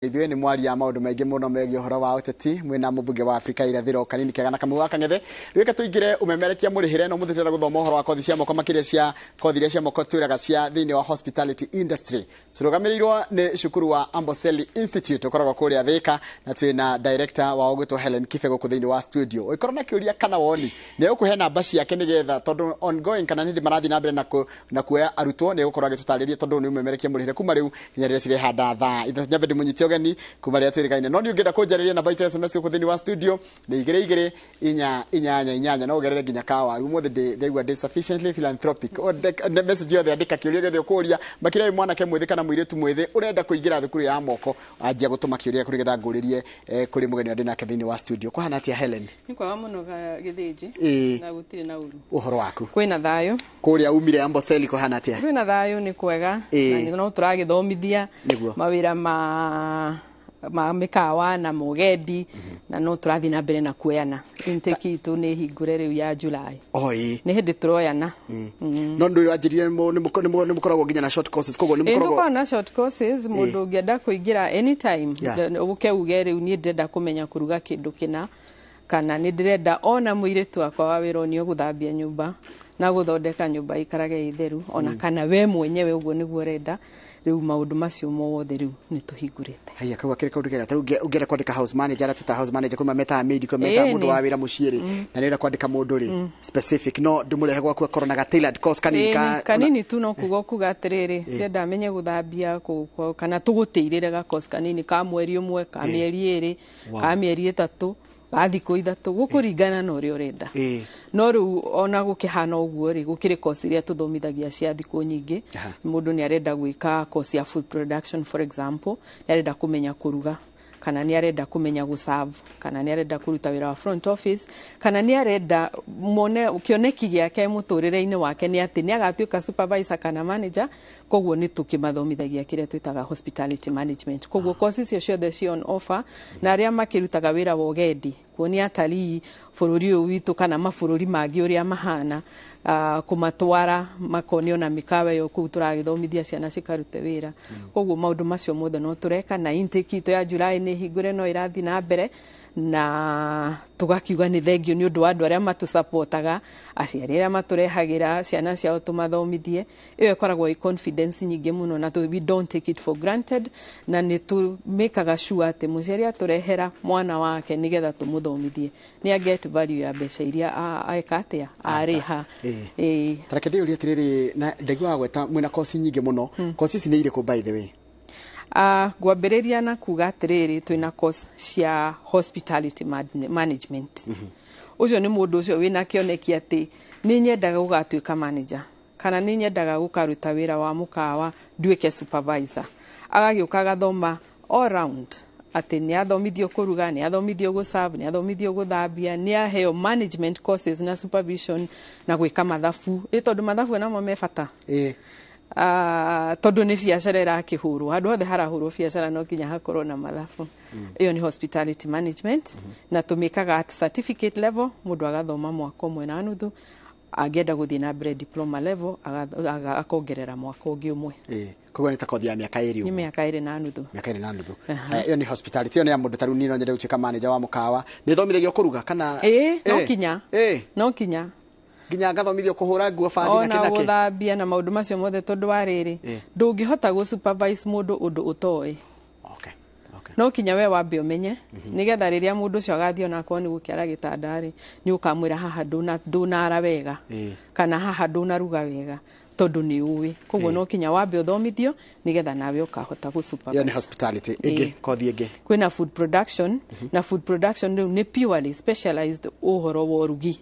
Ithuĩ nĩ mwaria maũndũ maingĩ mũno megiĩ ũhoro wa ũteti mwĩna mũmbunge wa Afrika irathĩro Kanini Kega na Kamau wa Kang'ethe. Rĩu reke tũingĩre ũmemerekia mũrĩhĩre no mũthĩ tũrenda gũthoma ũhoro wa kothi cia moko, makĩria cia kothi iria cia moko twĩraga cia thĩinĩ wa hospitality industry. Tũrũgamĩrĩirwo nĩ cukuru wa Amboseli Institute ũkoragwo kũrĩa Thĩka, na twĩna director wao ũgwĩtwo Helen Kibe gũkũ thĩinĩ wa studio. Ũngĩkorwo na kĩũria kana woni, nĩ egũkũhe namba ciake nĩgetha tondũ ongoing kana nĩ hĩndĩ marathiĩ na mbere na kuoya arutwo, nĩ egũkorwo agĩtũtarĩria tondũ nĩ ũmemerekia mũrĩhĩre kuma rĩu nginya rĩrĩa cirehanda thaa 3. Nyambe ndĩmũnyite ũgeni kuma rĩrĩa twĩrĩgaine, no nĩ ũngĩenda kũnjarĩria, namba itũ ya SMS gũkũ thĩinĩ wa studio nĩ 22488, no ũgerere nginya kawaru. Ũmũthĩ ndaigua ndĩ sufficiently philanthropic. Message yothe andĩka, kĩũria gĩothe ũkũria, makĩria wĩ mwanake mwĩthĩ kana mũirĩtu mwĩthĩ ũrenda kũingĩra thukuru ya moko, anjia gũtũma kĩũria kũrĩ getha ngũrĩrie kũrĩ mũgeni ũrĩa ndĩ nake thĩinĩ wa studio. Kũhana atĩa, Helen? Nĩ kwega mũno, Gĩthĩnji. Na gũtirĩ na ũru. Ũhoro waku? Kwĩna thayũ. Kũrĩa umire Amboseli kũhana atĩa? Kwĩna thayũ, nĩ kwega. Na no tũragĩthomithia mawĩra ma mĩkawa na mũgendi, na no tũrathiĩ na mbere na kuoyana. Intake itũ nĩ hingũre rĩu ya July. Oh, ĩĩ. Nĩ hĩndĩ tũroyana. No ndå wanjĩrire nĩ mũkoragwo nginya na short courses, koguo nĩ mũkoragwo Tũkoragwo na short courses. Mũndũ ũngĩenda kũingĩra anytime, ũke uge rĩu niĩ ndĩrenda kũmenya kũruga kĩndũ kĩna, kana nĩ ndĩrenda ona mũirĩtu wakwa wa wĩra onio gũthambia nyũmba na gũthondeka nyũmba ikarage ĩ theru, ona kana we mwenyewe ũguo nĩguo ũrenda. Rĩu maũndũ macio mothe rĩu nĩ tũhingũrĩte. Haya, kau akĩrĩ kaũndũ kega. Tarĩu ũngĩenda kwandĩka house manager, arĩa twĩtaga house manager, kwĩ metaga maid, kwĩ metaga mũndũ wa wĩra mũciĩ rĩ, na nĩũrenda kwandĩka mũndũ rĩ specific, no ndĩmũrehe gwaku akorwo na ga tailored course kanini ka Kanini tu, no kuga kuga atĩrĩrĩ, ndĩrenda menye gũthambia kana tũgũtĩirĩre ga course kanini ka mweri 1, ka mĩeri 2, ka mĩeri 3, ga thikũ 3, gũkũringana na ũrĩa ũrenda. No rĩu ona gũkĩhana ũguo rĩ, gũkĩrĩ course iria tũthomithagia cia thikũ nyingĩ. Mũndũ nĩ arenda gwĩka course ya food production, for example, nĩ arenda kũmenya kũruga, kana nĩ arenda kũmenya gũserve, kana nĩ arenda kũruta wĩra wa front office, kana nĩ arenda mone kĩoneki gĩake mũtũrĩre-inĩ wake nĩ atĩ nĩ agatuĩka supervisor kana manager. Koguo nĩ tũkĩmathomithagia kĩrĩa twĩtaga hospitality management. Koguo course icio ciothe ci on offer, na arĩa makĩrutaga wĩra wa ũgendi, kuonia atalii bũrũri ũyũ witũ kana mabũrũri mangĩ ũrĩa mahana, kũmatwara makonio na mĩkawa ĩyo kũu tũragĩthomithia ciana cikarute wĩra. Koguo maũndũ macio mothe no tũreka, na intake itũ ya July nĩ hingũre, no ĩrathiĩ na mbere, na tũgakiuga nĩ thengio nĩ ũndũ wa andũ arĩa matũsapotaga, aciari arĩa matũrehagĩra ciana ciao tũmathomithie. Ĩyo ĩkoragwo ĩ confidence nyingĩ mũno, na we don't take it for granted, na nĩ tũmĩkaga sure atĩ mũciari atũrehera mwana wake nĩgetha tũmũthomithie nĩ a get value ya mbeca iria eka atĩa arĩha. Ĩĩ. Tareke ndĩyũrie atĩrĩrĩ, na ndaiguaga gweta mwĩna kosi nyingĩ mũno. Kosi ici nĩ irĩkũ, by the way? Ngwambĩrĩria na kuga atĩrĩrĩ, twĩna course cia hospitality management. Ũcio nĩ mũndũ ũcio wĩna kĩoneki atĩ nĩ nyendaga gũgatuĩka manager, kana nĩ nyendaga gũkaruta wĩra wa mũkawa nduĩke supervisor, agagĩũka agathoma all round, atĩ nĩ athomithio kũruga, nĩ athomithio gũserve, nĩ athomithio gũthambia, nĩ aheo management courses na supervision na gwĩka mathabu, ĩ tondũ mathabu namo me bata. Tondũ nĩ biacara ĩrakĩhũrwo, handũ hothe harahũrwo biacara no nginya hakorwo na mathabu. Ĩyo nĩ hospitality management, na tũmĩkaga at certificate level, mũndũ agathoma mwaka 1.5. Angĩenda gũthiĩ na mbere diploma level, akongerera mwaka ũngĩ 1. Ĩĩ, koguo nĩ ta kothi ya mĩaka 2 Nĩ ũguo. Mĩaka 2.5. Mĩaka 2.5. Haya, ĩyo nĩ hospitality. Ĩyo nĩ ya mũndũ tarĩu niĩ no nyende gũtuĩka manager wa mũkawa. Nĩ thomithagio kũruga kana? Ĩĩ, no kinya. No kinya. Nginya ngathomithio kũhũra nguo bathi na Ona kĩ na kĩ? Gũthambia na maũndũ macio mothe, tondũ wa rĩrĩ, ndũngĩhota gũ supervise mũndũ ũndũ ũtoĩ. No kinya we wambe ũmenye, nĩgetha rĩrĩa mũndũ ũcio agathiĩ, onakorwo nĩ gũkĩara gĩtanda rĩ, nĩ ũkamwĩra haha ndũnara wega, kana haha ndũnaruga wega, tondũ nĩ ũĩ. Koguo no kinya wambe ũthomithio nĩgetha nawe ũkahota gũ Ĩyo nĩ supervise. hospitality. Ĩngĩ, kothi ĩngĩ? Kwĩna food production, na food production rĩu nĩ purely specialized ũhoro wa ũrugi,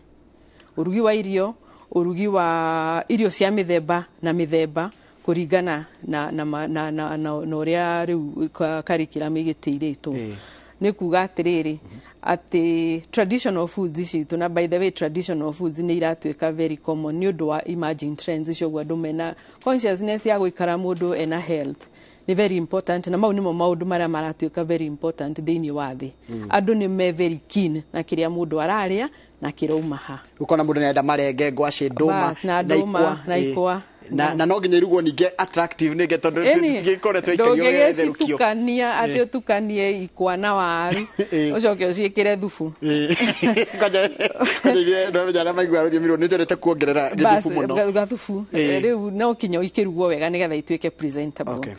ũrugi wa irio, ũrugi wa irio cia mĩthemba na mĩthemba, kũringana na ũrĩa rĩu curriculum ĩgĩtĩirĩtwo. Nĩ kuga atĩrĩrĩ, atĩ traditional foods ici itũ, na by the way, traditional foods nĩ iratuĩka very common nĩ ũndũ wa emerging trends icio, ũguo andũ mena consciousness ya gũikara mũndũ ena health nĩ very important, na mau nĩmo maũndũ marĩa maratuĩka very important thĩinĩ wa thĩ. Andũ nĩ me very keen na kĩrĩa mũndũ ararĩa na kĩrauma ha. Ũkona mũndũ nĩ arenda marenge, ngwacĩ, ndũma. Bas, na ndũma ikwa. Na ikwa. Na no nginya irugwo ningĩ attractive nĩge tondũ tũtingĩkoretwo ikario wega itherũkio. Ndũngĩgĩcitukania atĩ ũtukanie ikwa na waru ũcoke ũciĩkĩre thubu. Kwanja kwanja arĩa maiguaga rũthiomi rũrũ nĩtwendete kuongerera gĩthubu mũno. Gathubu. Rĩu no kinya ikĩrugwo wega nĩgetha ituĩke presentable.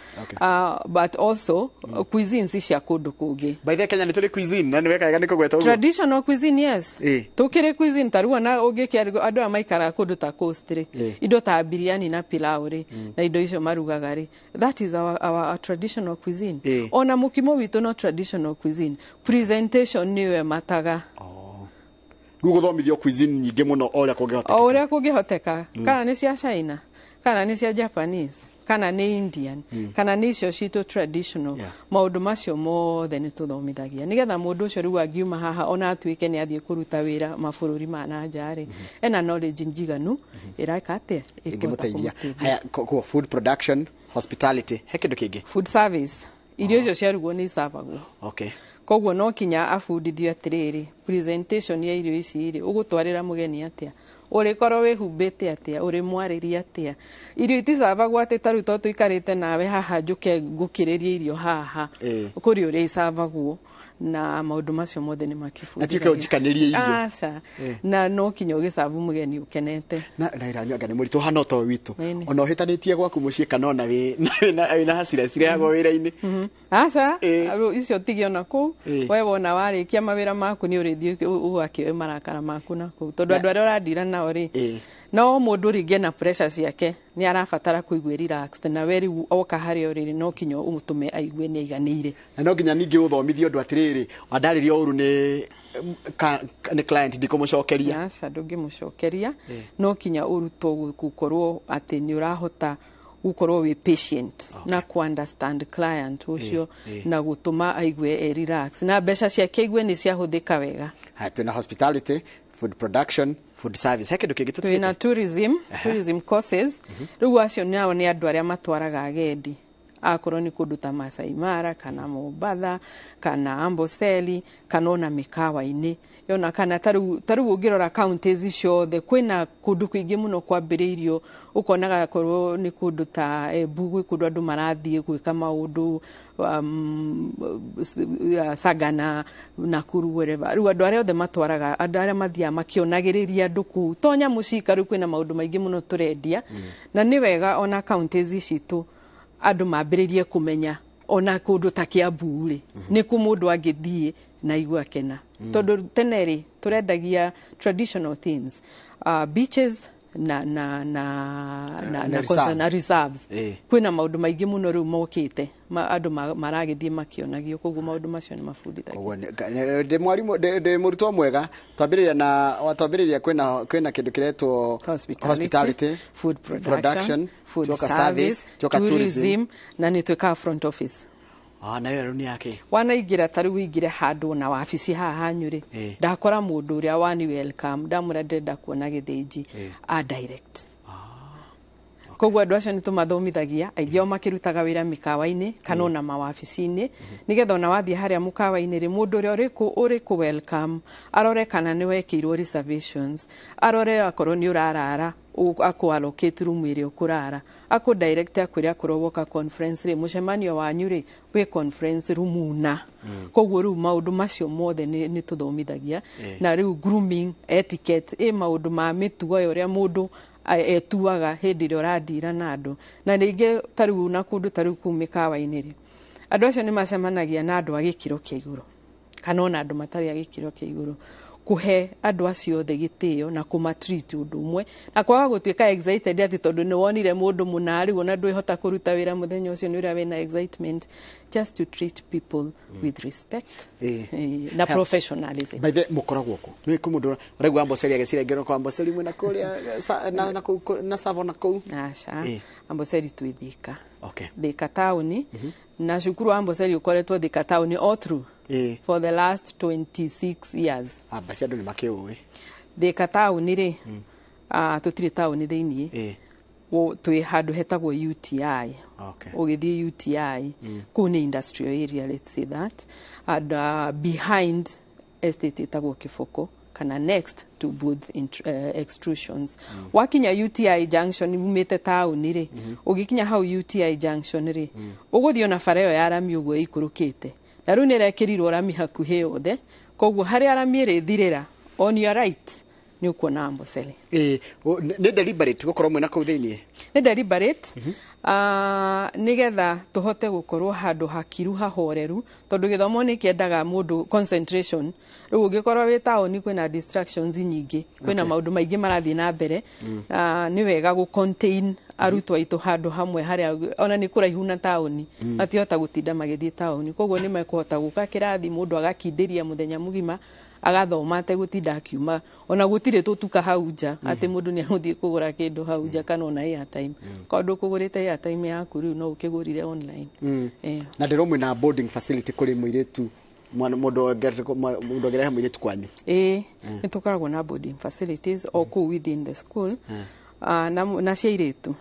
But also cuisines cia kũndũ kũngĩ. By the way, Kenya nĩ tũrĩ cuisine na nĩ weka wega nĩ kũgweta ũguo. Traditional cuisine, yes. Tukĩrĩ cuisine ta rĩu ona ũngĩkĩa andũ aya maikaraga kũndũ ta coast rĩ, indo ta biryani na pilau rĩ, na indo icio marugaga rĩ, that is our traditional cuisine. Ona mũkimo witũ no traditional cuisine, presentation nĩyo ĩmataga. Rĩu gũthomithio cuisine nyingĩ mũno o ũrĩa kũngĩhoteka. O ũrĩa kũngĩhoteka, kana nĩ cia China, kana nĩ cia Japanese, kana nĩ Indian, kana nĩ icio citũ traditional. Maũndũ macio mothe nĩ tũthomithagia nĩgetha mũndũ ũcio rĩu angiuma haha ona atuĩke nĩ athiĩ kũruta wĩra mabũrũri ma na nja rĩ, ena knowledge njiganu ĩreka atĩa, ĩkũhota ĩngĩmũteithia. Kũmũteithia. Haya, food production, hospitality, he kĩndũ kĩngĩ? Food service, irio icio ciarugwo nĩ icabagwo. Koguo no kinya abundithio atĩrĩrĩ, presentation ya irio ici rĩ, ũgũtwarĩra mũgeni atĩa, ũrĩkorwo wĩhumbĩte atĩa, ũrĩmwarĩria atĩa. Irio iticabagwo atĩ ta rĩu to tũikarĩte nawe haha njũke ngũkĩrĩrie irio haha. Kũrĩ ũrĩa icabagwo na maũndũ macio mothe nĩ Na ti ũke ũnjikanĩrie irio. Aca, na no kinya ũgĩcabu mũgeni ũkenete. Na iranyua nĩ mũritũ hana ũto witũ. Ĩni. Ona ũhĩtanĩtie gwaku mũciĩ kana ona wĩna hasira cirehagwo wĩra-inĩ. Aca, icio tige ona kũu. We wona warĩkia mawĩra maku nĩ ũrĩthiĩ ũgakĩoe marakara maku na kũu, tondũ andũ arĩa ũrandira nao rĩ, no mũndũ rĩngĩ ena pressure ciake, nĩ arabatara kũigua relaxed, na we rĩu oka harĩa ũrĩ no kinya ũmũtũme aigue nĩ aiganĩire. Na no nginya ningĩ ũthomithio ũndũ atĩrĩrĩ, wandarĩria ũru nĩ client ndikũmũcokeria. Aca, ndũngĩmũcokeria. No kinya ũrutwo gũkorwo atĩ nĩ ũrahota gũkorwo wĩ patient na ku understand client ũcio na gũtũma aigue e relax na mbeca ciake aigue nĩ ciahũthĩka wega. Haya, twĩna hospitality, food production, food service, he kĩndũ kĩngĩ twĩna tũtigĩte? Tourism courses. Rĩu acio nao nĩ andũ arĩa matwaraga agendi, akorwo nĩ kũndũ ta Masai Mara kana Mombatha kana Amboseli kana ona mĩkawa-inĩ yona, kana ta rĩu ũngĩrora counties ciothe kwĩna kũndũ kũingĩ mũno kwambĩrĩirio, ũkonaga akorwo nĩ kũndũ ta Embu gwĩ kũndũ andũ marathiĩ gwĩka maũndũ, Sagana, Nakuru, wherever. Rĩu andũ arĩa othe matwaraga andũ arĩa mathiaga makĩonagĩrĩria andũ kũu to nyamũ cika, rĩu kwĩna maũndũ maingĩ mũno tũrendia, na nĩ wega ona counties citũ andũ mambĩrĩrie kũmenya ona kũndũ ta Kiambu rĩ, nĩ kũ mũndũ angĩthiĩ na aigue akena, tondũ tene rĩ tũrendagia traditional things, beaches na na na na, na na, reserves. Na reserves. Kwĩna maũndũ maingĩ mũno rĩu mokĩte andũ maragĩthiĩ makĩonagio, koguo maũndũ macio nĩ mabundithagio. Koguo ndĩ mwarimũ, ndĩ mũrutwo mwega. Twambĩrĩria na watwambĩrĩria kwĩna kĩndũ kĩretwo hospitality, hospitality, food production, production, food tuoka service, service, tuoka tourism. Tourism, na nĩ twĩkaga front office. Ah, nayo rĩu nĩ yake. Wanaingĩra ta rĩu ũingĩre handũ na wabici haha hanyu rĩ, ndakora mũndũ ũrĩa wani welcome, ndamwĩra ndĩrenda kuona Gĩthĩnji, a direct. Koguo andũ acio nĩ tũmathomithagia, aingĩ ao makĩrutaga wĩra mĩkawa-inĩ kana ona mawabici-inĩ, nĩgetha ona wathiĩ harĩa mũkawa-inĩ rĩ, mũndũ ũrĩa ũrĩ kũ welcome arore kana nĩ wekĩirwo reservations, arore akorwo nĩ ũrarara, akũ allocate room ĩrĩa ũkũrara, akũ direct, akwĩre akorwo woka conference rĩ, mũcemanio wanyu rĩ wĩ conference room na koguo rĩu maũndũ macio mothe nĩ tũthomithagia. Na rĩu grooming etiquette, ĩ maũndũ ma mĩtugo ya ũrĩa mũndũ etuaga hĩndĩ ĩrĩa ũrandira na andũ, na rĩngĩ ta rĩu na kũndũ ta rĩu kũu mĩkawa-inĩ rĩ, andũ acio nĩ macemanagia na andũ a gĩkĩro kĩa igũrũ kana ona andũ matarĩ a gĩkĩro kĩa igũrũ. Kũhe andũ acio othe gĩtĩo na kũmatreat ũndũ ũmwe na kwaga gũtuĩka excited atĩ tondũ nĩ wonire mũndũ mũna rĩu ona ndwĩhota kũruta wĩra mũthenya ũcio nĩ ũrĩa wĩna excitement, just to treat people with respect na professionalism. By the mũkoragwo kũ? Nĩ kũ mũndũ ũraigua Amboseli agĩciria ngero kwa Amboseli mwena kũrĩa na kũu na Savo na kũu? Aca. Amboseli twĩ Thika. Thika taũni, na cukuru wa Amboseli ũkoretwo Thika taũni all through for the last 26 years. Ah, basi andũ nĩ makĩũĩ. Thika taũni rĩ, tũtirĩ taũni thĩiniĩ. Twĩ handũ hetagwo UTI. Ũgĩthiĩ UTI kũu nĩ industrial area, let's say that, and behind estate ĩtagwo Kĩboko kana next to Booth Extrusions. Wakinya UTI Junction umĩte taũni rĩ, ũgĩkinya hau UTI Junction rĩ, ũgũthiĩ ona bara ĩyo ya rami ũguo ĩikũrũkĩte, na rĩu nĩ ĩrekĩrirwo rami hakuhĩ yothe, koguo harĩa rami ĩrĩthirĩra on your right nĩ ũkuona Amboseli. Ĩĩ, nĩ deliberate gũkorwo mwĩna kũu thĩiniĩ? Nĩ deliberate, nĩgetha tũhote gũkorwo handũ hakiru hahoreru, tondũ gĩthomo nĩ kĩendaga mũndũ concentration. Rĩu ũngĩkorwo wĩ taũni kwĩna distractions nyingĩ, kwĩna maũndũ maingĩ marathiĩ na mbere. Nĩ wega gũ contain arutwo aitũ handũ hamwe harĩa ona nĩ kũraihu na taũni, matihota gũtinda magĩthiĩ taũni, koguo nĩ mekũhota gũka kĩrathi, mũndũ agakindĩria mũthenya mũgima agathoma ategũtinda akiuma, ona gũtirĩ tũtuka hau nja atĩ mũndũ nĩ agũthiĩ kũgũra kĩndũ hau nja kana ona airtime. Korwo ndũkũgũrĩte airtime yaku rĩu no ũkĩgũrire online. Na ndĩrwo mwĩna boarding facility kũrĩ mũirĩtu, mũndũ angĩrehe mũirĩtu kwanyu? Ĩĩ, nĩ tũkoragwo na boarding facilities o kũu within the school, na cia airĩtu,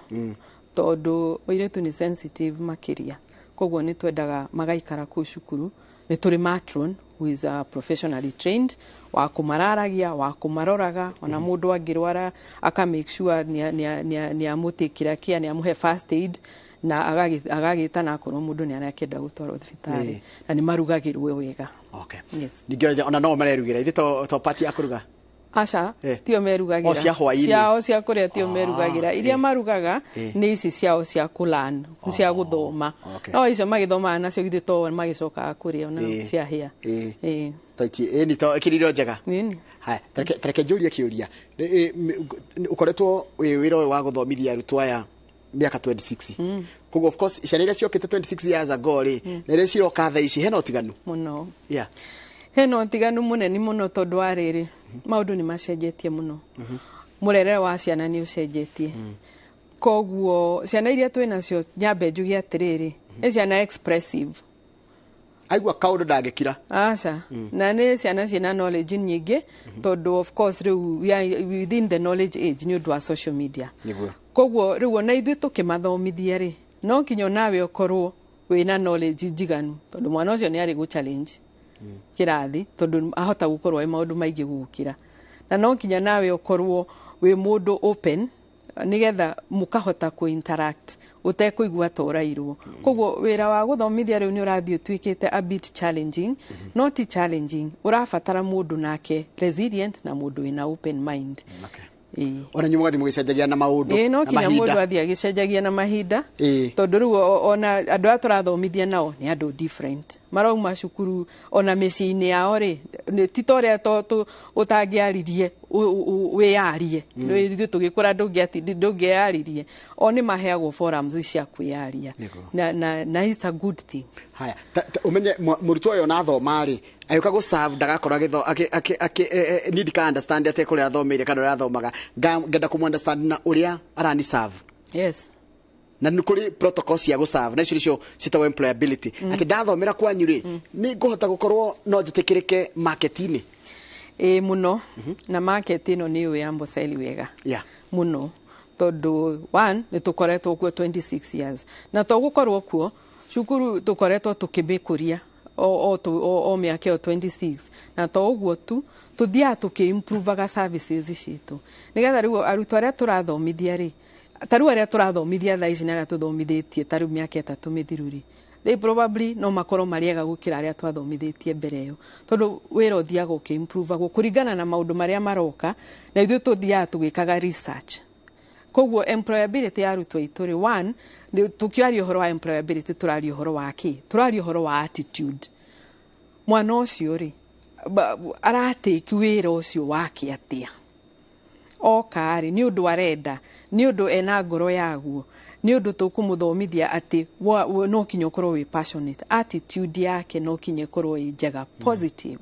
tondũ mũirĩtu nĩ sensitive makĩria, koguo nĩ twendaga magaikara kũu cukuru. Nĩ tũrĩ matron who is professionally trained wa kũmararagia, wa kũmaroraga, ona mũndũ angĩrwara aka make sure nĩ amũtĩkĩra kia, nĩ amũhe first aid na agagĩta na akorwo mũndũ nĩ arakĩenda gũtwarwo thibitarĩ, na nĩ marugagĩrwo wega. Yes. Ningĩ ona no marerugĩra ithe to pati ya kũruga? Aca, tio merugagĩra. O cia hwaĩ-inĩ. Ciao cia kũrĩa tio merugagĩra. Iria marugaga nĩ ici ciao cia kũlan, cia gũthoma. No icio magĩthomaga nacio githĩ to magĩcokaga kũrĩa ona ciahĩa. Toiti, nĩ to ĩkĩrĩrio njega. Haya, tareke njũrie kĩũria. Ũkoretwo wĩ wĩra ũyũ wa gũthomithia arutwo aya mĩaka 26. Koguo of course ciana iria ciokĩte 26 years ago rĩ, na iria ciroka thaa ici hena ũtiganu? Mũno. Hena ũtiganu mũnene mũno, tondũ wa rĩrĩ maũndũ nĩ macenjetie mũno. Mũrerere wa ciana nĩ ũcenjetie. Koguo ciana iria twĩ nacio, nyambe njuge atĩrĩrĩ, nĩ ciana expressive. Aigua kaũndũ ndangĩkira. Aca. Na nĩ ciana ciĩna knowledge nyingĩ, tondũ of course rĩu we are within the knowledge age nĩ ũndũ wa social media. Koguo rĩu ona ithuĩ tũkĩmathomithia rĩ, no nginya onawe ũkorwo wĩna knowledge njiganu, tondũ mwana ũcio nĩ arĩ gũ challenge kĩrathi, tondũ ahota gũkorwo e maũndũ maingĩ gũgũkĩra, na no nginya nawe ũkorwo wĩ mũndũ open nĩgetha mũkahota kũ interact ũtekũigua ta ũrairwo. Koguo wĩra wa gũthomithia rĩu nĩ ũrathiĩ ũtuĩkĩte a bit challenging, no ti challenging, ũrabatara mũndũ nake resilient na mũndũ wĩna open mind. Ona inyuĩ mũgathiĩ mũgĩcenjagia na maũndũ no kinya mũndũ athiĩ agĩcenjagia na mahinda, tondũ rĩu ona andũ aya tũrathomithia nao nĩ andũ different, marauma cukuru ona mĩciĩ-inĩ yao rĩ, ti ta ũrĩa ũtangĩaririe wĩyarie, ithuĩ tũgĩkũra ndũngĩyaririe, o nĩ maheagwo forums cia kwĩyaria, na it's a good thing. Haya, ũmenye mũrutwo ũyũ ona athoma rĩ, agĩũka gũ serve ndagakorwo niĩ ndika understand atĩ kũrĩa athomeire kana ũrĩa athomaga, ngenda kũmũ understand na ũrĩa arani serve. Yes. Na nĩ kũrĩ protocol cia gũ serve, na icio nĩcio ciĩtagwo employability. Atĩ ndathomera kwanyu rĩ, nĩ ngũhota gũkorwo no njĩtĩkĩrĩke market-inĩ. Ĩĩ mũno, na market ĩno nĩ yũĩ Amboseli wega. Mũno, tondũ one nĩ tũkoretwo kuo 26 years, na to gũkorwo kuo cukuru tũkoretwo tũkĩmĩkũria o mĩaka ĩyo 26, na to ũguo tu tũthiaga tũkĩ-improvaga services citũ, nĩgetha rĩu arutwo arĩa tũrathomithia rĩ, ta rĩu arĩa tũrathomithia thaa ici na arĩa tũthomithĩtie ta rĩu mĩaka 3 mĩthiru rĩ, they probably no makorwo marĩ ega gũkĩra arĩa twathomithĩtie mbere ĩyo, tondũ wĩra ũthiaga ũkĩ-improvagwo kũringana na maũndũ marĩa maroka, na ithuĩ tũthiaga tũgĩkaga research. Koguo employability ya arutwo aitũ rĩ, one, tũkĩaria ũhoro wa employability tũraria ũhoro wa kĩ? Tũraria ũhoro wa attitude. Mwana ũcio rĩ, aratĩki wĩra ũcio wake atĩa? Oka rĩ, nĩ ũndũ arenda, nĩ ũndũ ena ngoro yaguo, nĩ ũndũ tũkũmũthomithia atĩ no kinya ũkorwo wĩ passionate. Attitude yake no kinya ĩkorwo ĩ njega, positive.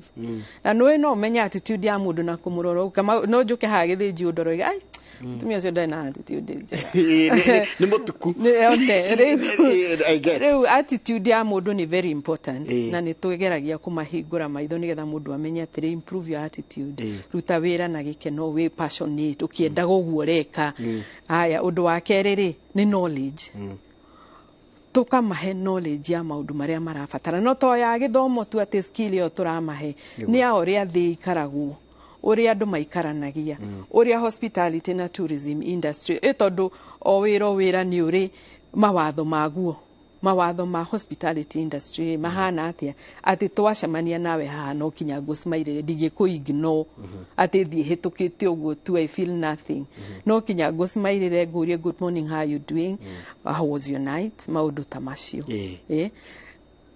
Na nĩũĩ no ũmenye attitude ya mũndũ na kũmũrora, no njũke haha gĩthĩnji ũndore, ai, mũtumia ũcio ndarĩ na attitude njega. Nĩ mũtuku. Rĩu attitude ya mũndũ nĩ very important, na nĩ tũgeragia kũmahingũra maitho nĩgetha mũndũ amenye atĩrĩ, improve your attitude, ruta wĩra na gĩkeno, wĩ passionate, ũkĩendaga ũguo ũreka. Haya, ũndũ wa kerĩ rĩ, nĩ knowledge. Tũkamahe knowledge ya maũndũ marĩa marabatara, no to ya gĩthomo tu atĩ skill ĩyo tũramahe, nĩ ya ũrĩa thĩ ĩikaragwo, Ũrĩa andũ maikaranagia, ũrĩa hospitality na tourism industry ĩ, tondũ o wĩra o wĩra nĩ ũrĩ mawatho maguo. Mawatho ma hospitality industry mahana atĩa, atĩ twacemania nawe haha no kinya ngũsmairĩre, ndingĩkũ ignore atĩ thiĩ hĩtũkĩte ũguo tu, I feel nothing. No kinya ngũsmairĩre, ngũrie, "Good morning, how are you doing? How was your night?" Maũndũ ta macio.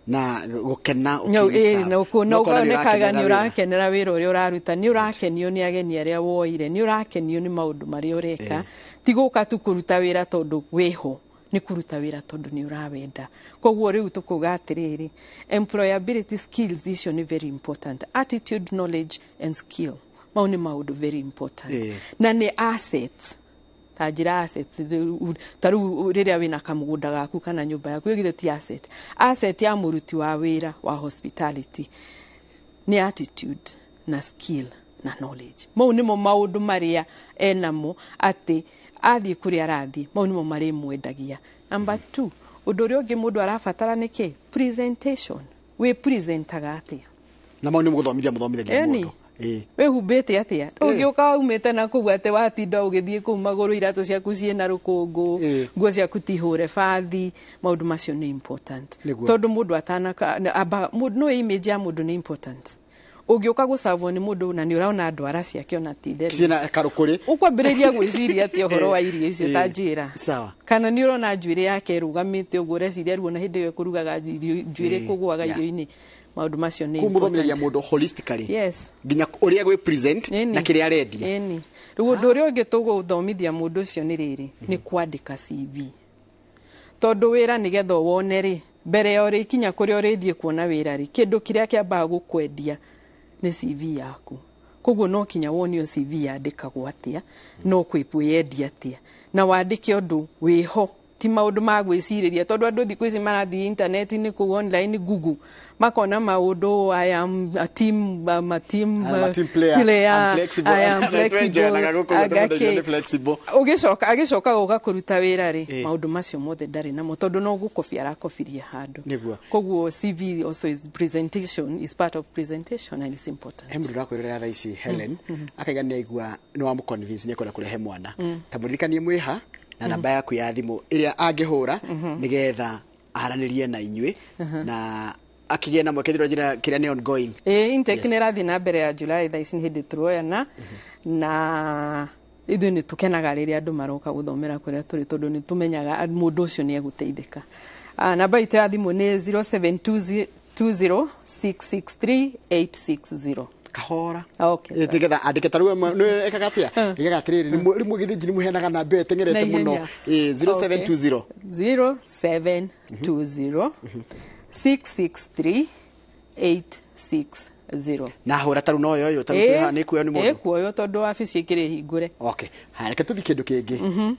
Na gũkena. No, ũkĩrĩ na Na ũkona nĩ ũkonekaga nĩ ũrakenera wĩra. Ũrakenera wĩra ũrĩa ũraruta, nĩ ũrakenio nĩ ageni arĩa woire, nĩ ũrakenio nĩ maũndũ marĩa ũreka. Ti gũka tu kũruta wĩra tondũ wĩho, nĩ kũruta wĩra tondũ nĩ ũrawenda. Koguo rĩu tũkuga atĩrĩrĩ, employability skills icio nĩ very important. Attitude, knowledge and skill, mau nĩ maũndũ very important. Na nĩ assets, ta njĩra assets ta rĩu rĩrĩa wĩna kamũgũnda gaku kana nyũmba yaku, ĩyo githĩ ti asset? Asset ya mũruti wa wĩra wa hospitality nĩ attitude na skill na knowledge. Mau nĩmo maũndũ marĩa enamo, atĩ athiĩ kũrĩa arathiĩ, mau nĩmo marĩmwendagia. Number two, ũndũ ũrĩa ũngĩ mũndũ arabatara nĩ kĩ? Presentation. Wĩ presentaga atĩa? Na mau nĩ mũgũthomithia, mũthomithagia Ĩni. mũndũ. Wĩhumbĩte atĩa? Ũngĩũka umĩte na kũu atĩ watinda ũgĩthiĩ kũu magũrũ, iratũ ciaku ciĩna rũkũngũ, nguo ciaku ti hũre bathi, maũndũ macio nĩ important. Tondũ mũndũ atanaka amba no image ya mũndũ nĩ important. Ũngĩũka gũcavwo nĩ mũndũ na nĩ ũrona ndwara ciake ona ti theru, Ciĩna karũkũrĩ. Ũkwambĩrĩria gwĩciria atĩa ũhoro wa irio icio? Ta njĩra. Sawa. Kana nĩ ũrona njuĩrĩ yake ĩrũgamĩte ũguo, ũreciria ruo na hĩndĩ ĩyo ĩkũrugaga irio njuĩrĩ kũgũaga irio-inĩ. Maũndũ macio nĩ Kũu mũthomithagia important. mũndũ holistically. Yes. Nginya ũrĩa gwĩ present na kĩrĩa arendia. Ĩni. Rĩu ũndũ ũrĩa ũngĩ tũgũthomithia mũndũ ũcio nĩ rĩrĩ, nĩ kwandĩka CV, tondũ wĩra nĩgetha wone rĩ, mbere ya ũrĩkinya kũrĩa ũrĩthiĩ kuona wĩra rĩ, kĩndũ kĩrĩa kĩambaga gũkwendia nĩ CV yaku. Koguo no kinya wonio CV yandĩkagwo atĩa, no kwĩyendia atĩa, na wandĩke ũndũ wĩho, ti maũndũ ma gwĩcirĩria, tondũ andũ thikũ ici marathiĩ intaneti-inĩ kũu online, Google, makona maũndũ, "I am a team, I'm a team, I'm a team player. player, I'm flexible." I am Twenjeanaga flexible." gũkũ ũguo, Anga tondũ kĩ. nĩ flexible. Ũgĩcoka agĩcoka gũka kũruta wĩra rĩ, maũndũ macio mothe ndarĩ namo, tondũ no gũkobia arakobirie handũ. Koguo CV also is presentation, is part of presentation and it's important. He mũndũ ũrakwĩrorera thaa ici, Helen, akaiga nĩ aigua nĩ wa mũconvince nĩ ekwenda kũrehe mwana. Ta mũririkanie mwĩha na namba yaku ya thimũ ĩrĩa angĩhũra nĩgetha aranĩrie na inyuĩ na akĩgĩe na mweke njĩra kĩrĩa nĩ ongoing. Ĩĩ, intake nĩ ĩrathiĩ na mbere ya July. Thaa ici nĩ hĩndĩ turoyana, na ithuĩ nĩ tũkenaga rĩrĩa andũ maroka gũthomera kũrĩa tũrĩ, tondũ nĩ tũmenyaga mũndũ ũcio nĩ egũteithĩka. Namba itũ ya thimũ nĩ 0720 663 860. Kahora. Okay. Nĩgetha andĩke. Ta rĩu nĩ ekaga atĩa, ĩgaga atĩrĩrĩ, rĩmwe gĩthĩnji nĩ mũheanaga namba ĩyo ĩteng'erete mũno. Ĩĩ, 0720. 0720 663 860. Na hũra ta rĩu no yoyo, ta rĩu twĩ haha nĩ kuoywo nĩ mũndũ. Ĩkuoywo, tondũ wabici ĩkĩrĩ hingũre. Okay, haya, reke tũthiĩ kĩndũ kĩngĩ.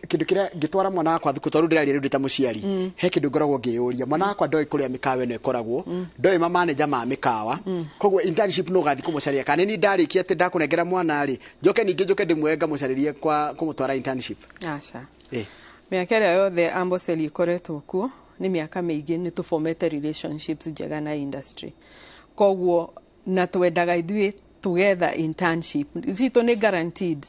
Kĩndũ kĩrĩa ngĩtwara mwana wakwa thukuru, tondũ ndĩraria rĩu ndĩ ta mũciari, he kĩndũ ngoragwo ngĩyũria. Mwana wakwa ndoĩ kũrĩa mĩkawa ĩno ĩkoragwo, ndoĩ mamaneja ma mĩkawa. Koguo internship no gathiĩ kũmũcaria, kana nĩ ndarĩkia atĩ ndakũnengera mwana rĩ, njoke ningĩ njoke ndĩmuoe ngamũcarĩrie kwa kũmũtwara internship? Aca. Mĩaka ĩrĩa yothe Amboseli ĩkoretwo kuo, nĩ mĩaka mĩingĩ, nĩ tũbomete relationships njega na industry. Koguo na twendaga ithuĩ tũgetha internship citũ nĩ guaranteed,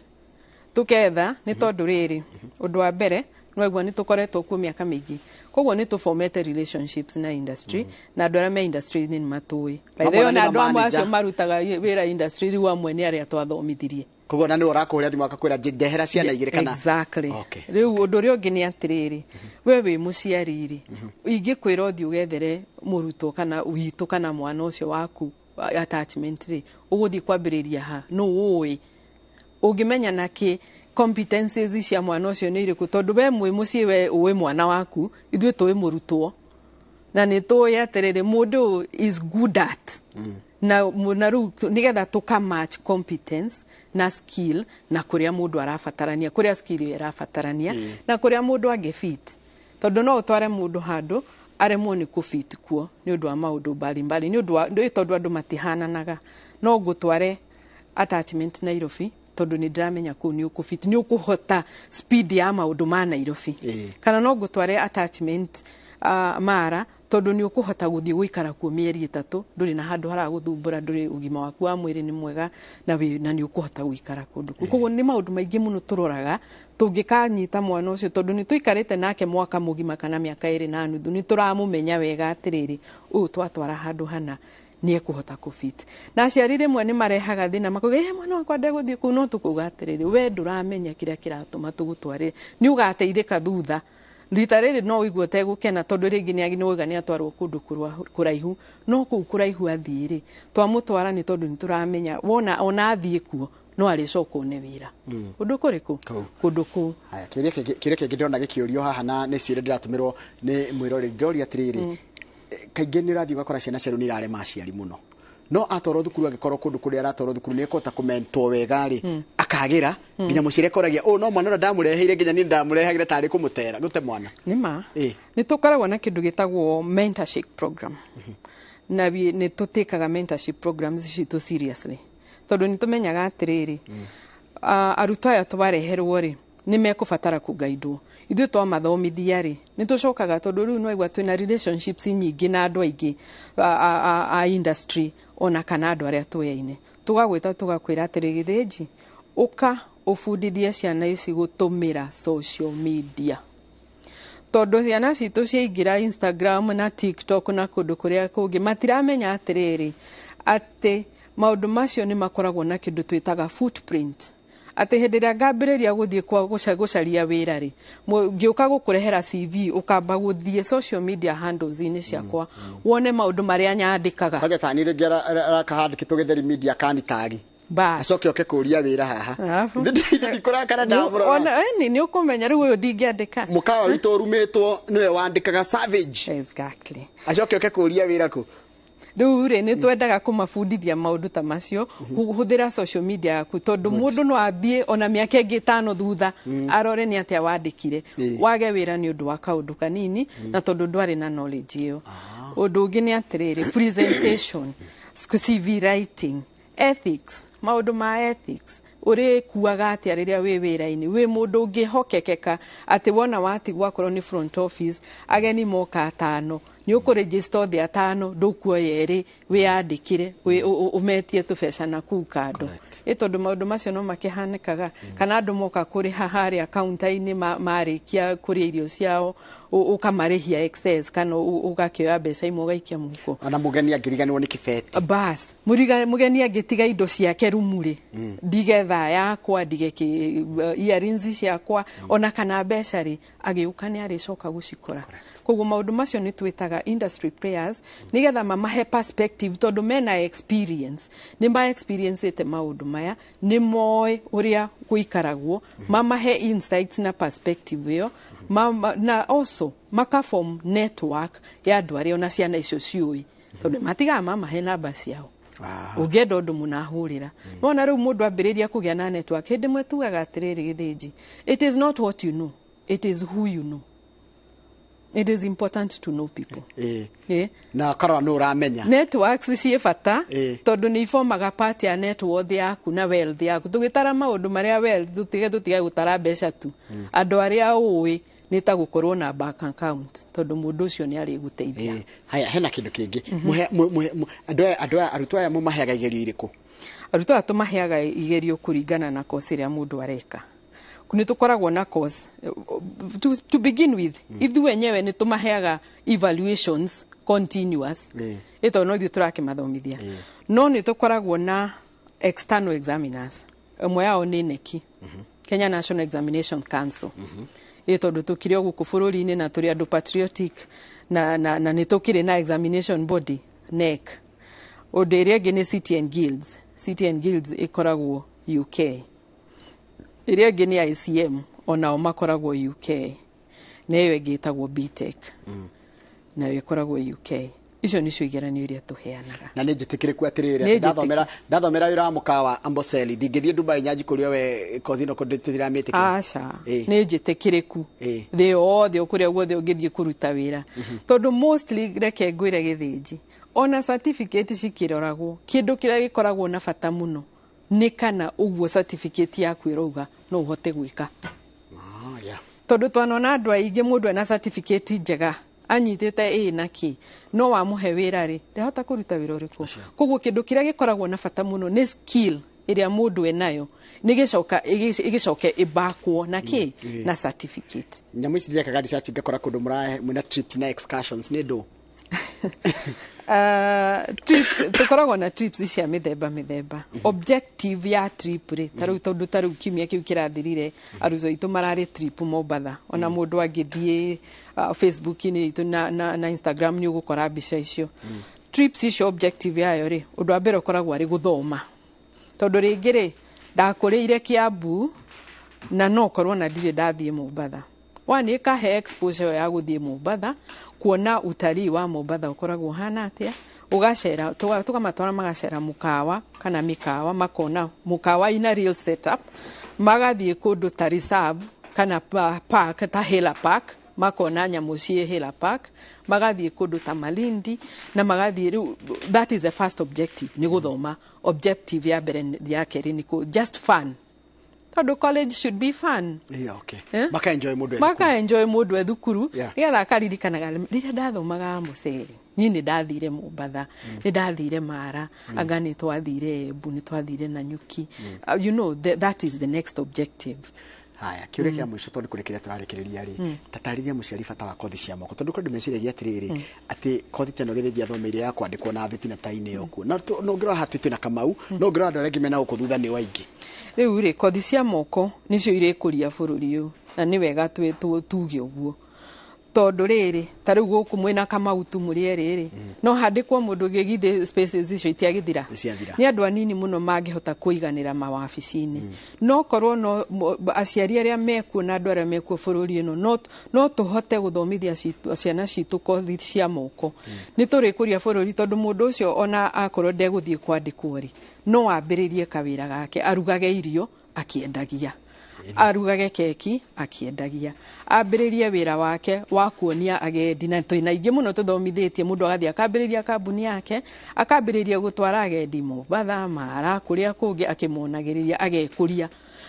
tũketha nĩ tondũ rĩrĩ, ũndũ wa mbere nĩwaigua nĩ tũkoretwo kuo mĩaka mĩingĩ, koguo nĩ tũbomete relationships na industry, na andũ arĩa me industry-inĩ nĩ matũĩ. By the way, Mamwe ona nĩ andũ amwe ma-manager. acio marutaga wĩra industry rĩu, amwe nĩ arĩa twathomithirie. Koguo na nĩ ũrakũhũrĩra thimũ akakwĩra, "Ndehera ciana igĩrĩ," kana? Exactly. Rĩu ũndũ ũrĩa ũngĩ nĩ atĩrĩrĩ, we wĩ mũciari rĩ, ingĩkwĩra ũthiĩ ũgethere mũrutwo kana witũ kana mwana ũcio waku attachment rĩ, ũgũthiĩ kwambĩrĩria ha? Nũ ũĩ ũngĩmenya na kĩ competencies cia mwana ũcio nĩ irĩkũ? Tondũ we mwĩ mũciĩ, we ũĩ mwana waku, ithuĩ tũĩ mũrutwo, na nĩ tũĩ atĩrĩrĩ, mũndũ ũyũ is good at na rĩu nĩgetha tũka match competence na skill na kũrĩa mũndũ arabatarania, kũrĩa skill ĩyo ĩrabatarania na kũrĩa mũndũ angĩ fit, tondũ no ũtware mũndũ handũ aremwo nĩ kũfit kuo nĩ ũndũ wa maũndũ mbalimbali, nĩ ũndũ wa nĩ tondũ andũ matihananaga. No ngũtware attachment Nairobi, tondũ nĩ ndĩramenya kũu nĩ ũkũfit, nĩ ũkũhota speed ya maũndũ ma Nairobi. Kana no ngũtware attachment Mara, tondũ nĩ ũkũhota gũthiĩ gũikara kuo mĩeri 3, ndũrĩ na handũ haragũthumbũra, ndũrĩ, ũgima waku wa mwĩrĩ nĩ mwega, na nĩ ũkũhota gũikara kũndũ kũu. Koguo nĩ maũndũ maingĩ mũno tũroraga tũngĩkanyita mwana ũcio, tondũ nĩ tũikarĩte nake mwaka mũgima kana mĩaka 2.5, nĩ tũramũmenya wega atĩrĩrĩ, ũyũ twatwara handũ hana nĩ ekũhota kũfit. Na aciari rĩmwe nĩ marehaga thĩna, makauga, "Ĩ, mwana wakwa ndegũthiĩ kũu." No tũkauga atĩrĩrĩ, we ndũramenya kĩrĩa kĩratũma tũgũtwarĩre, nĩ ũgateithĩka thutha. Rita rĩrĩ no ũigue ũtegũkena, tondũ rĩngĩ nĩ wauga nĩ atwarwo kũndũ kũraihu, no kũu kũraihu athiĩ rĩ, twamũtwara nĩ tondũ nĩ tũramenya wona ona athiĩ kuo no arĩcoka one wĩra kũndũ kũrĩkũ? Kũndũ kũu. Haya, kĩũria kĩngĩ ndĩrona gĩkĩũrio haha, na nĩ ciũria ndĩratũmĩrwo nĩ mwĩroreri, ndĩroria atĩrĩrĩ, kaingĩ nĩ ũrathiĩ ũgakora ciana cia rĩu nĩ irarema aciari mũno, no atwarwo thukuru, angĩkorwo kũndũ kũrĩa aratwarwo thukuru nĩ ekũhota kũmentwo wega rĩ, akagĩra nginya mũciari akoragia ũũ, no mwana ũrĩa ndamũreheire, nginya niĩ ndamũrehagĩra tarĩ kũmũtera gũte mwana. Nĩ ma. Nĩ tũkoragwo na kĩndũ gĩtagwo mentorship program, na nĩ tũtĩkaga mentorship programs citũ seriously, tondũ nĩ tũmenyaga atĩrĩrĩ, arutwo aya twareherwo rĩ, nĩ mekũbatara kũgaidwo. Ithuĩ twamathomithia rĩ, nĩ tũcokaga, tondũ rĩu nĩwaigua twĩna relationships nyingĩ na andũ aingĩ a industry, ona kana andũ arĩa tũyaine, tũgagwĩta tũgakwĩra atĩrĩ, "Gĩthĩnji, ũka ũbundithie ciana ici gũtũmĩra social media," tondũ ciana citũ ciaingĩra Instagram na TikTok na kũndũ kũrĩa kũngĩ, matiramenya atĩrĩrĩ, atĩ maũndũ macio nĩ makoragwo na kĩndũ twĩtaga footprint, atĩ hĩndĩ ĩrĩa ngambĩrĩria gũthiĩ kwa gũcaria wĩra rĩ, ngĩũka gũkũrehera CV, ũkamba gũthiĩ social media handles-inĩ ciakwa wone maũndũ marĩa nyandĩkaga. Kwanja tani rĩngĩ arakahandĩkĩtwo gĩtheri media kanitagi. Bas. Acoke oke kũria wĩra haha. Arabu? Ndikũrakara ndamũrora. Ona nĩ ũkũmenya rĩu ũyũ ndingĩandĩka. Mũkawa witũ ũrumĩtwo nĩwe wandĩkaga savage. Exactly. Acoke oke kũria wĩra kũ? Rĩu rĩ, nĩ twendaga kũmabundithia maũndũ ta macio, hũthĩra social media yaku, tondũ mũndũ no athiĩ ona mĩaka ĩngĩ 5 thutha arore nĩ atĩa wandĩkire, wage wĩra nĩ ũndũ wa kaũndũ kanini, na tondũ ndwarĩ na knowledge ĩyo. Ũndũ ũngĩ nĩ atĩrĩrĩ, presentation, CV writing, ethics, maũndũ ma ethics, ũrĩkuaga atĩa rĩrĩa wĩ wĩra-inĩ, wĩ mũndũ ũngĩhokekeka, atĩ wona watigwo akorwo nĩ front office, ageni moka 5, nĩ ũkũregister othe 5, ndũkuoya 2 wĩyandĩkĩre, ũmetie tũbeca na kũu kando. Ĩ tondũ maũndũ macio no makĩhanĩkaga, kana andũ moka kũrĩha harĩa kaunta-inĩ, marĩkia kũrĩa irio ciao, ũkamarĩhia excess, kana ũgakĩoya mbeca imwe ũgaikia mũhuko. Ona mũgeni angĩriganĩrwo nĩ kĩbeti. Bas, mũgeni angĩtiga indo ciake rumu rĩ, ndige thaa yakwa, ndige earrings ciakwa, ona kana mbeca rĩ, agĩũka nĩ arĩcoka gũcikora. Koguo maũndũ macio nĩ twĩtaga industry players nĩgetha mamahe perspective, tondũ mena experience, nĩ ma experience maũndũ maya, nĩ moĩ ũrĩa gũikaragwo, mamahe insights na perspective ĩyo, na also makaform network ya andũ arĩa ona ciana icio ciũĩ, tondũ matigaga mamahe namba ciao. Ũngĩenda ũndũ mũnahũrĩra, nona rĩu mũndũ ambĩrĩria kũgĩa na network, hĩndĩ ĩmwe tugaga atĩrĩrĩ, Gĩthĩnji, it is not what you know, it is who you know. It is important to know people. Na karora nĩ ũramenya. Networks ciĩ bata, tondũ nĩ ibomaga part ya net worth yaku na wealth yaku. Tũgĩtara maũndũ marĩa wealth, tũtige gũtara mbeca tu. Andũ arĩa ũĩ nĩ ta gũkorwo na bank account, tondũ mũndũ ũcio nĩ arĩgũteithia. Haya, hena kĩndũ kĩngĩ. Andũ aya, arutwo aya mũmaheaga igerio irĩkũ? Arutwo aya tũmaheaga igerio kũringana na course ĩrĩa mũndũ areka. Nĩ tũkoragwo na course to begin with, ithuĩ enyewe nĩ tũmaheaga evaluations continuous, ĩ tondũ no ithuĩ tũrakĩmathomithia, no nĩ tũkoragwo na external examiners, ĩmwe yao nĩ KNEC, Kenya National Examination Council, ĩ tondũ tũkĩrĩ o gũkũ bũrũri-inĩ na tũrĩ andũ patriotic, na nĩ tũkĩrĩ na examination body KNEC. Ũndũ ĩrĩa ĩngĩ nĩ City and Guilds. City and Guilds ĩkoragwo UK. Ĩrĩa ĩngĩ nĩ ICM, onao makoragwo UK, na ĩyo ĩngĩ ĩtagwo BTech, nayo ĩkoragwo UK. Icio nĩcio igeranio iria tũheanaga. Na nĩ njĩtĩkĩrĩku atĩrĩrĩ, Nĩ atĩ ndathomera wĩra wa mũkawa Amboseli, ndingĩthiĩ Dubai nyanji kũrĩa we kothi ĩno tũtiramĩtĩkĩra? Aca, nĩ njĩtĩkĩrĩku thĩ yothe, o kũrĩa guothe ũngĩthiĩ kũruta wĩra, tondũ mostly, reke ngwĩre Gĩthĩnji, ona certificate cikĩroragwo, kĩndũ kĩrĩa gĩkoragwo na bata mũno nĩ kana ũguo certificate yaku ĩrauga no ũhote gwĩka. Ah, yeah. Tondũ twanona andũ aingĩ, mũndũ ena certificate njega Anyitĩte ĩ na kĩ, no wamũhe wĩra rĩ, ndahota kũruta wĩra ũrĩkũ. Koguo kĩndũ kĩrĩa gĩkoragwo na bata mũno nĩ skill ĩrĩa mũndũ enayo, nĩgĩcoka ĩgĩcoke ĩbakwo na kĩ, na certificate. Nyamũ ici ndirekaga research ngakora kũndũ mwĩna trips na excursions, nĩ ndũ? Trips, tũkoragwo na trips cia mĩthemba mĩthemba. Objective ya trip rĩ, ta rĩu, tondũ ta rĩu kiumia kĩu kĩrathirire arutwo aitũ mararĩ trip Mombatha. Ona mũndũ angĩthiĩ Facebook-inĩ itũ na Instagram, nĩ ũgũkora mbica icio. Trips icio, objective yayo rĩ, ũndũ wa mbere ũkoragwo arĩ gũthoma, tondũ rĩngĩ rĩ, ndakũrĩire Kiambu na no korwo na ndirĩ ndathiĩ Mombatha. One, ĩkahe exposure ya gũthiĩ Mombatha, kuona utalii wa Mombatha ũkoragwo ũhana atĩa, ũgacera, tũkamatwara magacera mũkawa kana mĩkawa, makona mũkawa ina real setup, magathiĩ kũndũ ta reserve kana park ta Haller Park, makona nyamũ ciĩ Haller Park, magathiĩ kũndũ ta Malindi na magathiĩ. Rĩu that is the first objective, nĩ gũthoma. Objective ya mbere, ya kerĩ nĩ just fun, tondũ college should be fun. Yeah, okay. Eh? Maka enjoy mũndũ e thukuru. Maka enjoy mũndũ e thukuru, nĩgetha akaririkanaga, rĩrĩa ndathomaga Mũcere niĩ nĩ ndathire Mombatha, nĩ ndathire Mara, anga nĩ twathire Embu, nĩ twathire Nanyuki. That is the next objective. Haya, kĩũria kĩa mũico, tondũ kũrĩkĩrĩria tũrarĩkĩrĩria rĩ, tatarĩria mũciari bata wa kothi cia moko, tondũ kũrĩ meciragia atĩrĩrĩ, atĩ kothi ta ĩno gĩthĩnji athomeire ya kwandĩkwo na thiti na tainĩ ĩyo kuo, no no ũngĩrora haha twĩ na Kamau, no ũngĩrora andũ arĩa angĩ mena gũkũ thutha nĩ waingĩ. Rĩu rĩ, kothi cia moko nĩcio irĩkũria bũrũri ũyũ, na nĩ wega tuge ũguo, tondũ rĩrĩ, ta rĩu gũkũ mwĩna Kamau tu mũrĩ erĩ rĩ, no handĩkwo mũndũ ũngĩ, githĩ spaces icio itiagĩthira? Nĩciathira. Nĩ andũ anini mũno mangĩhota kũiganĩra mawabici-inĩ. No korwo no aciari arĩa mekuo na andũ arĩa mekuo bũrũri ĩno, no tũhote gũthomithia ciana citũ kothi cia moko, nĩ tũrĩkũria bũrũri, tondũ mũndũ ũcio ona akorwo ndegũthiĩ kwandĩkwo rĩ, no ambĩrĩrie kawĩra gake, arugage irio akĩendagia, arugage keki akĩendagia, ambĩrĩrie wĩra wake wa kuonia agendi, na twĩna aingĩ mũno tũthomithĩtie, mũndũ agathiĩ akambĩrĩria kambuni yake, akambĩrĩria gũtwara agendi Mombatha, Mara, kũrĩa kũngĩ, akĩmonagĩrĩria, agekũria.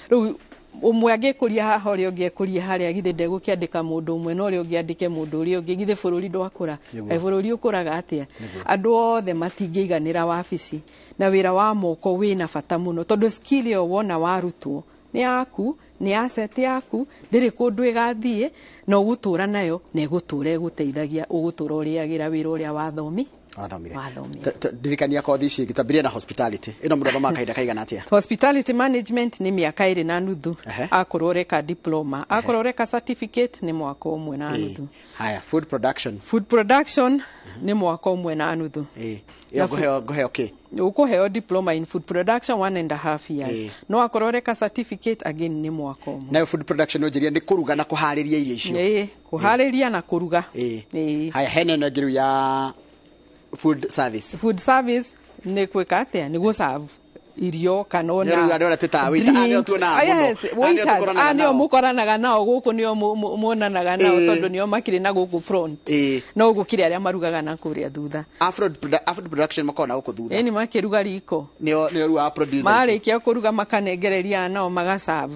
Rĩu ũmwe angĩkũria haha, ũrĩa ũngĩ ekũrie harĩa, githĩ ndegũkĩandĩka mũndũ ũmwe na ũrĩa ũngĩ andĩke mũndũ ũrĩa ũngĩ? Githĩ bũrũri ndwakũra? Nĩguo. Kaĩ bũrũri ũkũraga atĩa? Andũ othe matingĩiganĩra wabici, na wĩra wa moko wĩna bata mũno, tondũ skill ĩyo wona warutwo nĩ yaku, nĩ asset yaku, ndĩrĩ kũndũ ĩgathiĩ, na ũgũtũra nayo na ĩgũtũra ĩgũteithagia, ũgũtũra ũrĩagĩra wĩra ũrĩa wathomi. Wathomire. Wathomire. Ndirikania kothi ici ingĩ, twambĩrĩrie na hospitality. Ĩno mũndũ athomaga kahinda kaigana atĩa? Hospitality management nĩ mĩaka 2.5. Akorwo ũreka diploma, akorwo ũreka certificate nĩ mwaka 1.5. Haya, food production? Food production nĩ mwaka 1.5. Ĩyo ngũheo kĩ? Ũkũheo diploma in food production, 1.5 years. No akorwo ũreka certificate, again nĩ mwaka 1. Nayo food production ũnjĩrie nĩ kũruga na kũharĩria irio icio? Ĩĩ, kũharĩria na kũruga. Ĩĩ. Haya, hena ĩno ĩngĩ rĩu ya food service. Food service nĩ gwĩka atĩa? Nĩ gũserve irio kana ona Nĩ rĩu andũ arĩa twĩtaga waiter, ah, nĩo tuonaga mũno. Yes, Ah, nĩo waiters, tũkoranaga ah, nĩo nao. mũkoranaga nao gũkũ, nĩo muonanaga nao, tondũ nĩo makĩrĩ na gũkũ front. No gũkĩrĩ arĩa marugaga na kũrĩa thutha. A food production makoragwo na gũkũ thutha. Ĩni, makĩruga riko. Nĩo rĩu a producer. Marĩkia kũruga makanengereria nao magaserve.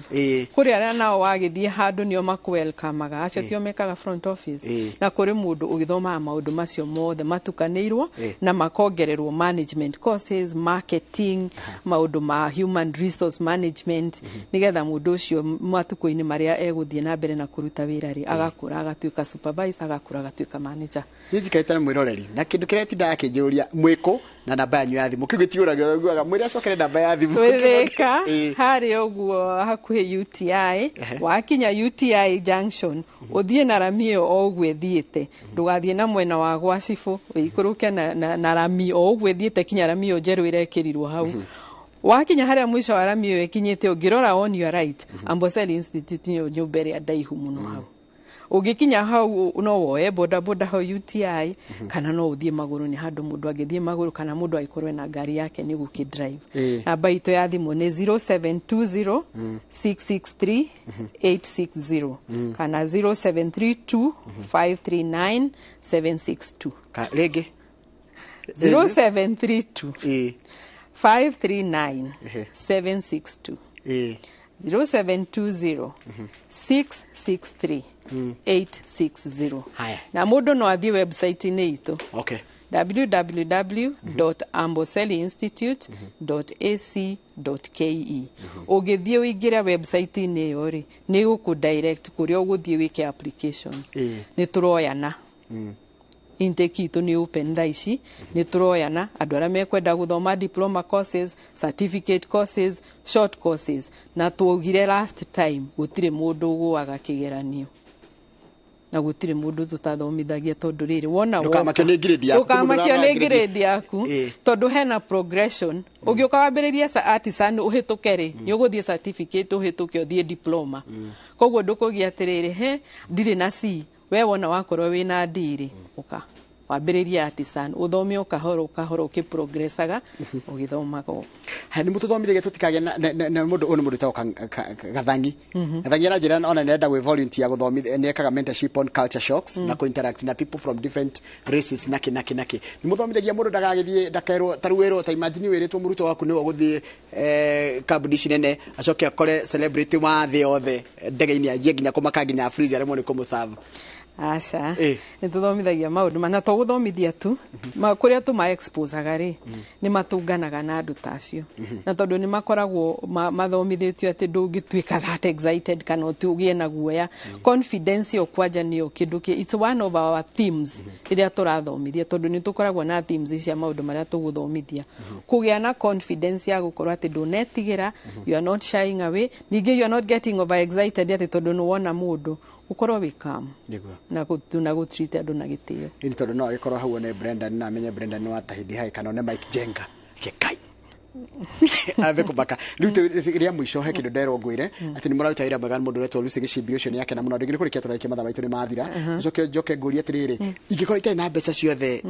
Kũrĩ arĩa nao wagĩthiĩ handũ nĩo makũwelcomemaga, acio tio mekaga front office. Na kũrĩ mũndũ ũgĩthomaga maũndũ macio mothe matukanĩirwo na makongererwo management courses, marketing, maũndũ ma human resource management, nĩgetha mũndũ ũcio matukũ-inĩ marĩa egũthiĩ na mbere na kũruta wĩra rĩ, agakũra agatuĩka supervisor, agakũra agatuĩka manager. Niĩ njikarĩte na mwĩroreri na kĩndũ kĩrĩa tindaga akĩnjũria, mwĩkũ na namba yanyu ya thimũ, kĩu gĩtiũragio, ũiguaga mwĩre acokere namba ya thimũ. Twĩthĩka harĩa ũguo hakuhĩ UTI. Wakinya UTI junction, ũthiĩ na rami ĩyo o ũguo ĩthiĩte, ndũgathiĩ na mwena wa gwa cibũ, ũikũrũke na rami o ũguo ĩthiĩte kinya rami ĩyo njerũ ĩrekĩrirwo hau. Wakinya harĩa mũico wa rami ĩyo ĩkinyĩte, ũngĩrora on your right, Amboseli Institute nĩyo nyũmba ĩrĩa ndaihu mũno hau. Ũngĩkinya hau, no woe boda boda hau UTI, kana no ũthiĩ magũrũ, nĩ handũ mũndũ angĩthiĩ magũrũ, kana mũndũ angĩkorwo ena ngari yake nĩ gũkĩ drive. Namba itũ ya thimũ nĩ 0720 663 860 kana 0732 539 762. Rĩngĩ. 0732 539 762. 0720 663. 860. Haya. Na mũndũ no athiĩ website-inĩ itũ, www.amboseliinstitute.ac.ke. Ũngĩthiĩ ũingĩre website-inĩ ĩyo rĩ, nĩ gũkũ direct kũrĩa ũgũthiĩ wĩke application. Nĩ tũroyana, intake itũ nĩ open thaa ici. Nĩ tũroyana andũ arĩa mekwenda gũthoma diploma courses, certificate courses, short courses. Na twaugire last time gũtirĩ mũndũ ũgũaga kĩgeranio na gũtirĩ mũndũ tũtathomithagia, tondũ rĩrĩ wona Ndũkamakio nĩ grade yaku. Ndũkamakio nĩ Mũndũ grade yaku, tondũ hena progression. Ũngĩũka wambĩrĩrie artisan ũhĩtũke rĩ, nĩ ũgũthiĩ certificate, ũhĩtũke, ũthiĩ diploma. Koguo ndũkũgia atĩrĩrĩ, he ndirĩ na C. We wona wakorwo wĩna D rĩ, ũka wambĩrĩrie artisan, ũthome o kahora o kahora, ũkĩprogressaga ũgĩthomaga ũguo. Nĩ mũtũthomithĩtie tũtikagĩa na mũndũ ũyũ nĩ mũndũ wĩtagwo Gathangi. Gathangi aranjĩra ona nĩarenda gwĩ volunteer gũthomithia, nĩekaga mentorship on culture shocks na kũ-interact na people from different races, naki naki naki. Nĩ mũthomithagia mũndũ ndagagĩthiĩ ndakerwo ta rĩu wĩrwo, ta imagine wĩrĩtwo mũrutwo waku nĩwe ũgũthiĩ kambuni ici nene, acoke akore celebrity wa thĩ yothe ndege-inĩ, anjie nginya kũmaka nginya freeze aremwo nĩ kũmũserve. Aca. Nĩ tũthomithagia maũndũ mana to gũthomithia tu. Kũrĩa tũma exposaga rĩ, nĩ matũnganaga na andũ ta acio, na tondũ nĩ makoragwo mathomithĩtio atĩ ndũngĩtuĩka that excited kana ũgĩe na guoya. Confidence ĩyo kwanja nĩyo kĩndũ kĩ, it's one of our themes rĩrĩa tũrathomithia, tondũ nĩ tũkoragwo na themes cia maũndũ marĩa tũgũthomithia. Kũgĩa na confidence ya gũkorwo atĩ ndũnetigĩra, you are not shying away, ningĩ you are not getting over excited atĩ tondũ nĩ wona mũndũ, ũkorwo wĩ calm na gũtreat andũ na gĩtĩo. Ĩni tondũ no agĩkorwo hau one Brendan na amenye Brendan nĩ wa Tahidi High, kana one Mike Jenga ke kai ambe kũmaka. Rĩu rĩa mũico, he kĩndũ nderwo ngwĩre atĩ nĩ mũraruta wĩra mwega. Mũndũ ũretwo Lucy Gĩcimbi ũcio nĩ akena mũno. Rĩngĩ nĩ kũrĩkia tũrarĩkia, mathaa maitũ nĩ mathira. Njoke njoke ngũrie atĩrĩrĩ, ingĩkorwo itarĩ na mbeca ciothe,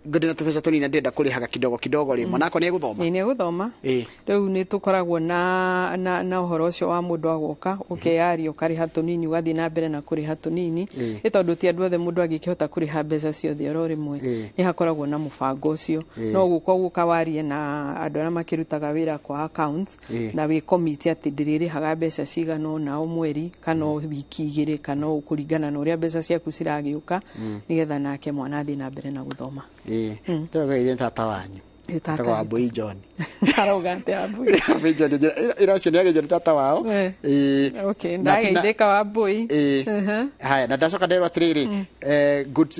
ngĩndĩ na tũbeca tũnini na ndĩrenda kũrĩhaga kidogo kidogo rĩ, mwana wakwa nĩ egũthoma? Ĩĩ, nĩ egũthoma. Rĩu nĩ tũkoragwo na ũhoro ũcio wa mũndũ agoka ũkeyaria, ũkarĩha tũnini, ũgathiĩ na mbere na kũrĩha tũnini. Nĩ tondũ ti andũ othe mũndũ angĩkĩhota kũrĩha mbeca ciothe oro rĩmwe. Nĩ hakoragwo na mũbango ũcio. No gũka gũka warie na andũ arĩa makĩrutaga wĩra kwa accounts na wĩ commit atĩ ndĩrĩrĩhaga mbeca cigana ũna o mweri kana o wiki 2 kana o kũringana na ũrĩa mbeca ciaku ciragĩũka, nĩgetha nake mwana athiĩ na mbere na gũthoma. Ndĩrogeire tata wanyu. Ĩ, tata Etagwo Wambui John. Arauga atĩ Wambui? Wambui John ĩra ũcio nĩ ageithio nĩ tata wao. Okay, ndageithĩka Wambui. Haya, na ndacoka nderwo atĩrĩrĩ,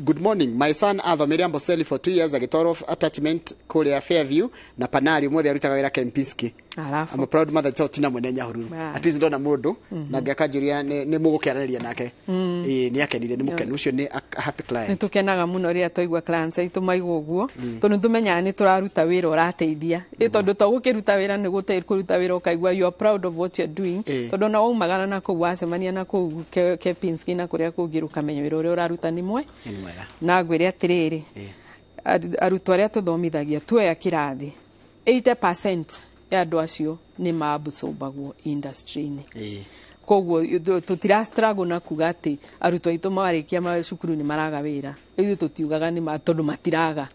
good morning, my son athomeire Amboseli for 2 years, agĩtwarwo attachment kũrĩa Fairview na Panari, ũmũthĩ arutaga wĩra Kempinski. Arabu I'm a proud mother, so tina mwene Nyahururu. At least ndona mũndũ na ngĩakanjũria nĩ mũgũkĩaranĩria nake. Ĩĩ, nĩ akenire, nĩ mũkenu ũcio, nĩ a happy Nĩ client. tũkenaga mũno rĩrĩa twaigua clients aitũ maigua ũguo, tondũ nĩ tũmenyaga nĩ tũraruta wĩra ũrateithia. Ĩ tondũ to gũkĩruta wĩra, nĩ kũruta wĩra ũkaigua you are proud of what you're doing, tondũ ona waumagara na kũu, wacemania na kũu Kempinski na kũrĩa kũngĩ, ũkamenya wĩra ũrĩa ũraruta nĩ mwe. Nĩ mwega. Na ngwĩre atĩrĩrĩ, arutwo arĩa tũthomithagia, tuoya kĩrathi, 80% ya andũ acio nĩ maabsorbagwo industry-inĩ. Koguo tũtira struggle na kuga atĩ arutwo aitũ marĩkia macukuru nĩ maraga wĩra. Ithuĩ tũtiugaga nĩ tondũ matiraga.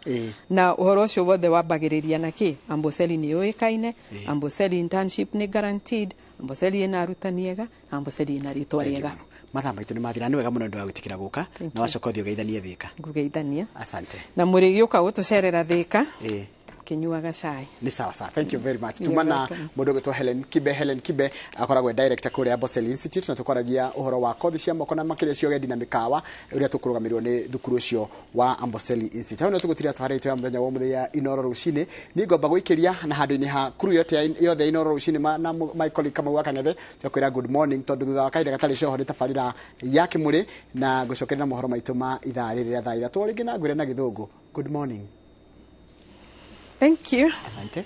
Na ũhoro ũcio wothe wambagĩrĩria na kĩ Amboseli nĩ yũĩkaine. Amboseli internship nĩ guaranteed, Amboseli ĩna arutani ega, na Amboseli ĩna rĩtwa rĩega. Mathaa maitũ nĩ mathira. Nĩ wega mũno ndũ wa gwĩtĩkĩra gũka na wacoka ũthiĩ ũgeithanie Thĩka. Ngũgeithania. Asante. Na mũrĩgĩũka gũtũcerera Thĩka kĩnyuaga cai. Nĩ sawa sawa, thank you very much. You're Tuma na welcome. mũndũ ũgwĩtwo Helen Kibe. Helen Kibe akoragwo e director kũrĩa Amboseli Institute, na tũkwaragia ũhoro wa kothi cia moko na makĩria cia ũgendi na mĩkawa ũrĩa tũkũrũgamĩrĩrwo nĩ thukuru ũcio wa Amboseli Institute. Hau nĩ tũgũtiria tabarĩra itũ ya mũthenya wa ũmũthĩ ya Inoro rũcinĩ. Niĩ ngomba gũikĩria na handũ-inĩ ha kuru yote yothe ya Inoro rũcinĩ na Michael Kamau wa Kang'ethe, tũkwĩra good morning, tondũ thutha wa kahinda gatarĩ coho nĩ tabarĩra ya kĩmũrĩ na ngũcokeria na mohoro maitũ ma ithaa rĩrĩ rĩa thaa 3 o rĩngĩ, na ngwĩre na gĩthũngũ good morning. Thank you. Asante.